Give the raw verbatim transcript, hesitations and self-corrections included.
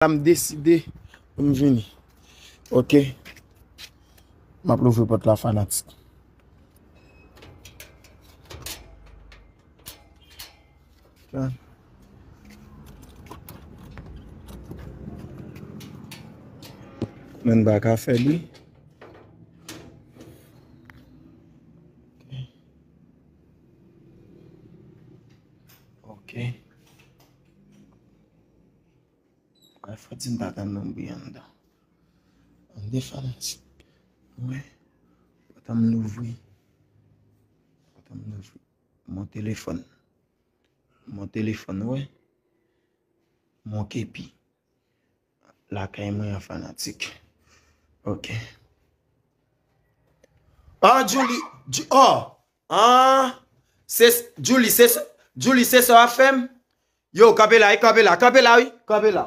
la, m deside pou m vini. Ok. M ap louvri pòt la, fanatik. Mwen pa ka fè li. Ok. Mwen fò di m pa tann non bri anndan. Anndan fanatik. Mwen, pòt an m louvri. Pòt an m louvri. Mon téléphone. Mon téléphone, wè. Mon kepi. Lakay mwen an fanatik. Ok. Ah, Julie, Ju- oh, ah, se, Julie, se, Julie, se sa w ap fè m? Yo, kanpe la, wi, kanpe la, kanpe la, wi, kanpe la.